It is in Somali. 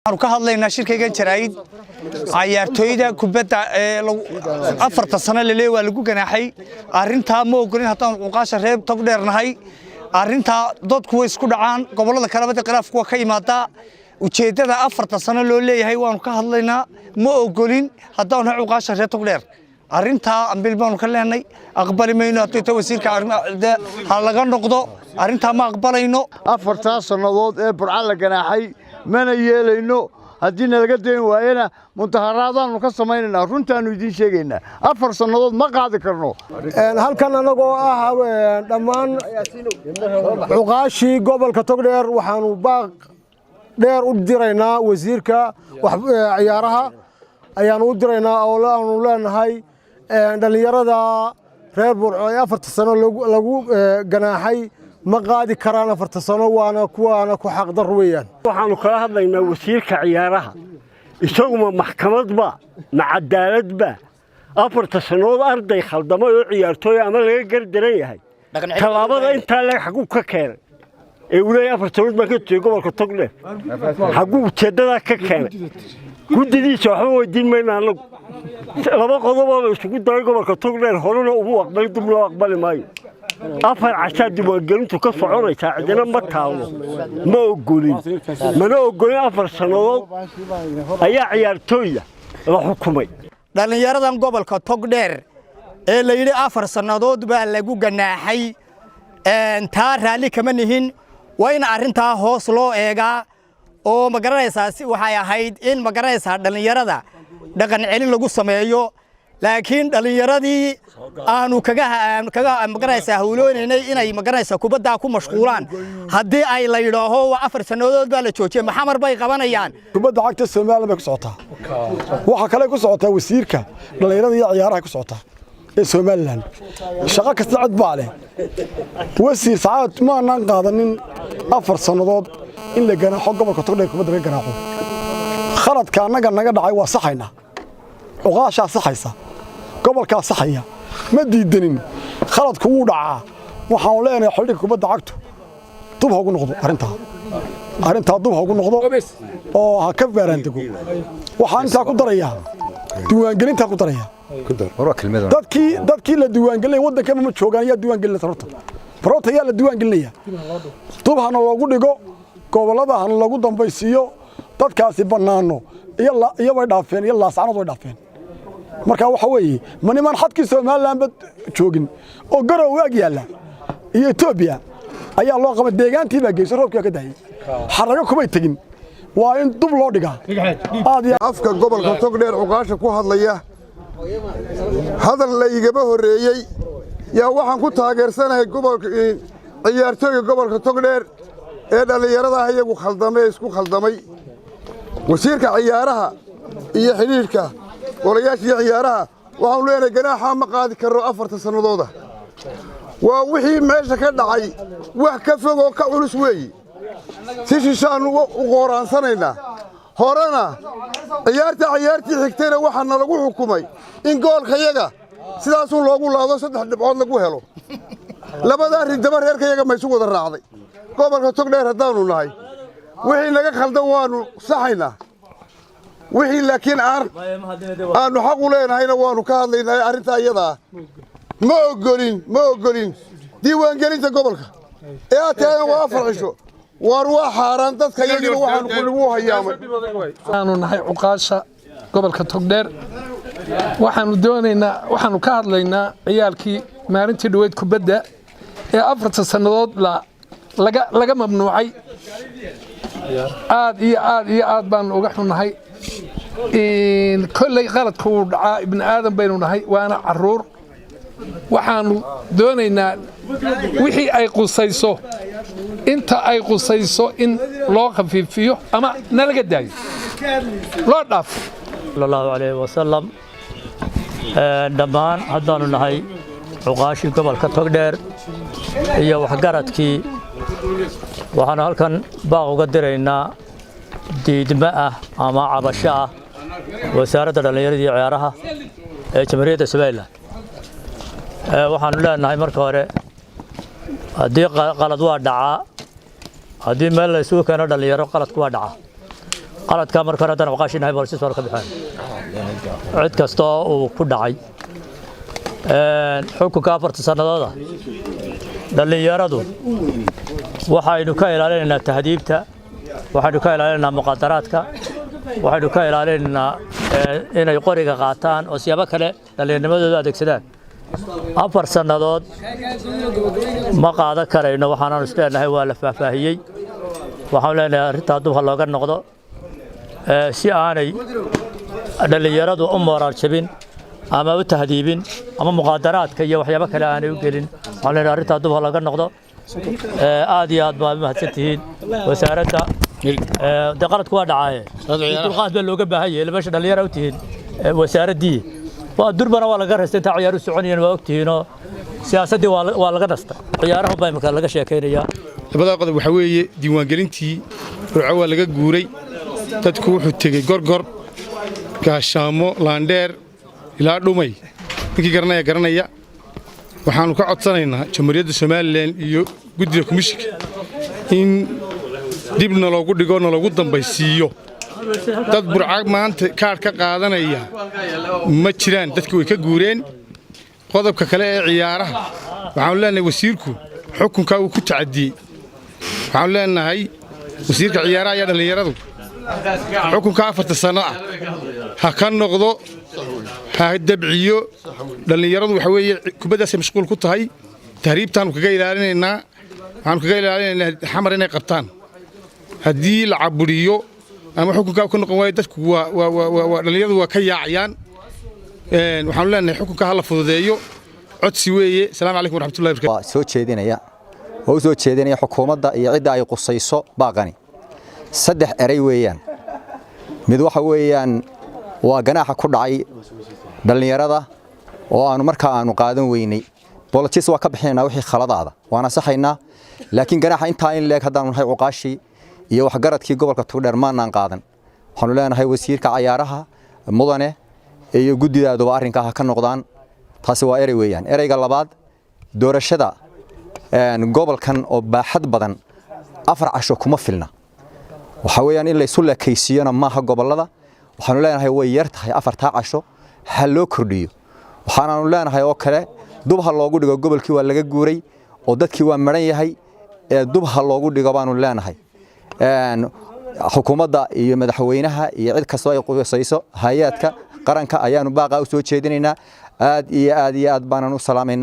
Waxaanu ka hadlaynaa shirkaygan jaraa'id cayaartooyda kubadda ee 4ta sano laleey waa lagu ganaaxay. Arrintaa ma ogolin haddaanu cuqaasha reer Togdheer nahay. Arrintaa dadku way isku dhacaan, gobollada kaleba khilaafku waa ka imaadaa. Ujeeddada 4ta sano loo leeyahay waanu ka hadlaynaa. Ma ogolin haddaanu nahay cuqaasha reer Togdheer. Arrintaa ambil baanu ka leenay, aqbali mayno. Haddii ta wasiirka ha laga noqdo, arrintaa ma aqbalayno. 4taa sannadood ee Burca la ganaaxay mana yeelayno. Haddii nalaga dayn waayena, mudaharaadaannu ka samaynaynaa. Runtaannu idiin sheegaynaa, 4 sannadood ma qaadi karno. Halkan annagoo ah dhammaan cuqaashii gobolka Togdheer, waxaanu baaq dheer u diraynaa wasiirka ciyaaraha ayaanu u diraynaa, oo aanu leenahay dhallinyarada reer Burco ee 4ta sano lagu ganaaxay ma qaadi karaan 4ta sano, waana kuwaana ku xaqdar weeyaan. Waxaannu kala hadlaynaa wasiirka ciyaaraha. Isaguma maxkamadba ma cadaaladba? 4ta sannadood arday khaldamay oo ciyaartooy ama laga gardaran yahay, tallaabada intaa leeg xagguu ka keenay ee uu leeyahay 4 sannadood baan ka tutiyey gobolka Togdheer? Xagguu ujeeddadaa ka keenay? Guddidiisa waxba weydiin mayna annagu. Laba qodoboo la isugu daray gobolka Togdheer horena ugu aqbali, dib loo aqbali maayo. 4 cashaa diiwaangelintu ka soconaysaa, cidina ma taallo. Ma ogolin, mana ogolin. 4 sannadood ayaa ciyaartooyda la xukumay. Dhallinyaradan gobolka Togdheer ee la yidhi 4 sannadood baa lagu ganaaxay, taa raalli kama nihin. Waa in arrintaa hoos loo eegaa oo, ma garanaysaa, si waxay ahayd in, ma garanaysaa, dhallinyarada dhaqan celin lagu sameeyo. Laakiin dhallinyaradii aanu kaga, ma garanaysaa, hawloonaynay inay, ma garanaysaa, kubaddaa ku mashquulaan, haddii ay la yidhaaho waa 4 sannadood baa la joojiyey, maxamar bay qabanayaan. Kubadda cagta Soomaaliya bay ku socotaa. Waxaa kale ku socotaa wasiirka dhallinyarada iyo ciyaaraha ku socotaa ee Somaliland. Shaqo kasta cid baa leh. Wasiir sacaad, ma aanan qaadanin 4 sannadood in la ganaaxo gobolka Togdheer, kubadda laga ganaaxo. Khaladka annaga naga dhacay waa saxaynaa, cuqaashaa saxaysa, gobolkaa saxaya, ma diidanin. Khaladku wuu dhacaa. Waxaanu leenahay xildhigka kubadda cagtu dub ha ugu noqdo arrintaa, arrintaa dub ha ugu noqdo oo ha ka baaraandego. Waxaan intaa ku darayaa diiwaangelintaa ku darayaa. Dadkii la diiwaangelinaya waddankaba ma joogaan. Yaa diiwaangelinaya horta? Barota yaa la diiwaangelinaya? Dub hana loogu dhigo, gobollada hana lagu dambaysiiyo. Dadkaasi bannaano iyo way dhaafeen, iyo Laascanood way dhaafeen. Marka waxa weeye, ma nimaan xadkii Somalilandba joogin oo Garowe ag yaalla iyo Etoobiya ayaa loo qabay? Deegaantii baa geyso, roobkii baa ka daayey, xarago kumay tegin. Waa in dub loo dhigaa aad iyo Afka gobolka Togdheer cuqaasha ku hadlaya, hadal la igama horreeyey yaa, waxaan ku taageersanahay gobolka ciyaartooyga gobolka Togdheer ee dhallinyarada ah iyagu khaldamay ee isku khaldamay. Wasiirka ciyaaraha iyo xidhiidhka golayaasha iyo ciyaaraha waxaanu leenahay, ganaaxaa ma qaadi karno 4ta sannadooda. Waa wixii meesha ka dhacay wax ka fog oo ka culus weeyi. Si shishaannu u qooraansanaynaa. Horena ciyaarta ciyaartii xigtayna waxaa nalagu xukumay in goolkayaga sidaasuu loogu laado, 3 dhibcood lagu helo. Labadaa ridaba reerkayaga maysu wada raacday. Gobolka Togdheer haddaannu nahay, wixii naga khaldan waannu saxaynaa, wixii laakiin aan aanu xaq u leenahayna waannu ka hadlaynaa. Arrintaa iyadaa ma ogolin, ma ogolin. Diiwaangelinta gobolka ee aad tahay waa 4 cisho, waar waa xaaraan. Dadka iyagina waxaanu kuligu hayaamay. Waxaanu nahay cuqaasha gobolka Togdheer. Waxaanu doonaynaa, waxaanu ka hadlaynaa ciyaalkii maalintii dhoweyd kubadda ee 4ta sannadood laga mamnuucay. Aad iyo aad iyo aad baanu uga xunnahay. Kolley qaladku wuu dhacaa, ibni aadan baynu nahay, waana caruur. Waxaanu doonaynaa wixii ay qusayso, inta ay qusayso, in loo khafiifiyo ama nalaga daayo, loo dhaafo. Sala allahu calayhi wasalam. Dhammaan haddaannu nahay cuqaashii gobolka Togdheer iyo waxgaradkii, waxaannu halkan baaq uga diraynaa diidmo ah ama cabasho ah wasaaradda dhallinyarada iyo ciyaaraha ee Jamhuuriyadda Somaliland. Waxaannu leenahay, marka hore, haddii qalad waa dhacaa, haddii meel la isugu keeno dhallinyaro, qaladku waa dhacaa. Qaladka marka hore haddaan cuqaashinahay apologies baan ka bixin cid kastoo uu ku dhacay xukunka 4ta sannadooda. Dhallinyaradu waxaynu ka ilaalinaynaa tahdiibta, waxaynu ka ilaalinaynaa muqadaraadka, waxaynu ka ilaalinaynaa inay qoriga qaataan oo siyaabo kale dhallinyarnimadooda adeegsadaan. 4 sannadood ma qaadan karayno. Waxaanaanu isleenahay waa la faahfaahiyey. Waxaanu leenahay arrintaa dub ha looga noqdo si aanay dhallinyaradu u mooraal jabin ama u tahdiibin ama muqaadaraadka iyo waxyaabo kale aanay u gelin. Waxaan leenahay arrintaa dub ha looga noqdo. Aad iyo aad baad u mahadsan tihiin wasaaradda. Dee qaladku waa dhacaaye, dulqaad baa looga baahan yahay. Meesha dhallinyara u tihiin wasaaraddii waa durbana waa laga rastay intaa ciyaaru soconayeen, waa ogtihiinoo siyaasaddii waa laga nastay, ciyaarahu baa imika laga sheekaynayaa. Labadaa qodob waxaa weeye diiwaangelintii Burco waa laga guuray. Dadku wuxuu tegey Gorgor, Gaashaamo, Laandheer ilaa Dhumay. Ninkii garanaya garanaya. Waxaannu ka codsanaynaa Jamhuuriyadda Somalilan iyo guddida komishinka in dib naloogu dhigo, naloogu dambaysiiyo. Dad Burca maanta kaadh ka qaadanaya ma jiraan, dadki way ka guureen. Qodobka kale ee ciyaaraha, waxaanu leenahay wasiirku xukunkaa wuu ku tacadiyey. Waxaanu leenahay wasiirka ciyaaraha iyo dhallinyaradu xukunka 4ta sanno ah ha ka noqdo, ha dabciyo. Dhallinyaradu waxa weeye kubaddaasay mashquul ku tahay. Tahriibtaannu kaga ilaalinaynaa, waxaanu kaga ilaalinaynaa Xamar inay qabtaan. Haddii la caburiyo ama xukunkaa ka noqon waayo, dadku waa dhallinyaradu waa ka yaacayaan. Waxaanu leenahay xukunka ha la fududeeyo, codsi weeye. Asalaamu calaykum waraxmatullahi wabarakatu. Soo jeedinaya oo u soo jeedinaya xukuumadda iyo cidda ay qusayso baaqani 3 eray weeyaan. Mid waxa weeyaan waa ganaaxa ku dhacay dhallinyarada oo aanu markaa aanu qaadan weynay. Apologies waa ka bixinaynaa wixii khaladaada, waana saxaynaa, laakiin ganaaxa intaa in leeg haddaanu nahay cuqaashii iyo waxgaradkii gobolka Togdheer maanaan qaadan. Waxaanu leenahay wasiirka cayaaraha mudane iyo guddidaaduba arrinkaa ha ka noqdaan. Taasi waa erey weeyaan. Ereyga labaad, doorashada gobolkan oo baaxad badan 4 casho kuma filna. Waxa weeyaan in la isu leekaysiiyona maaha gobollada. Waxaanu leenahay way yar tahay 4taa casho, ha loo kordhiyo. Waxaanaanu leenahay oo kale dub ha loogu dhigo. Gobolkii waa laga guuray oo dadkii waa maran yahay, ee dub ha loogu dhigo baanu leenahay. Xukuumadda iyo madaxweynaha iyo cid kastoo ay qusayso hay-adka qaranka ayaanu baaqa u soo jeedinaynaa. Aad iyo aad iyo aad baanan u salaamaynaa.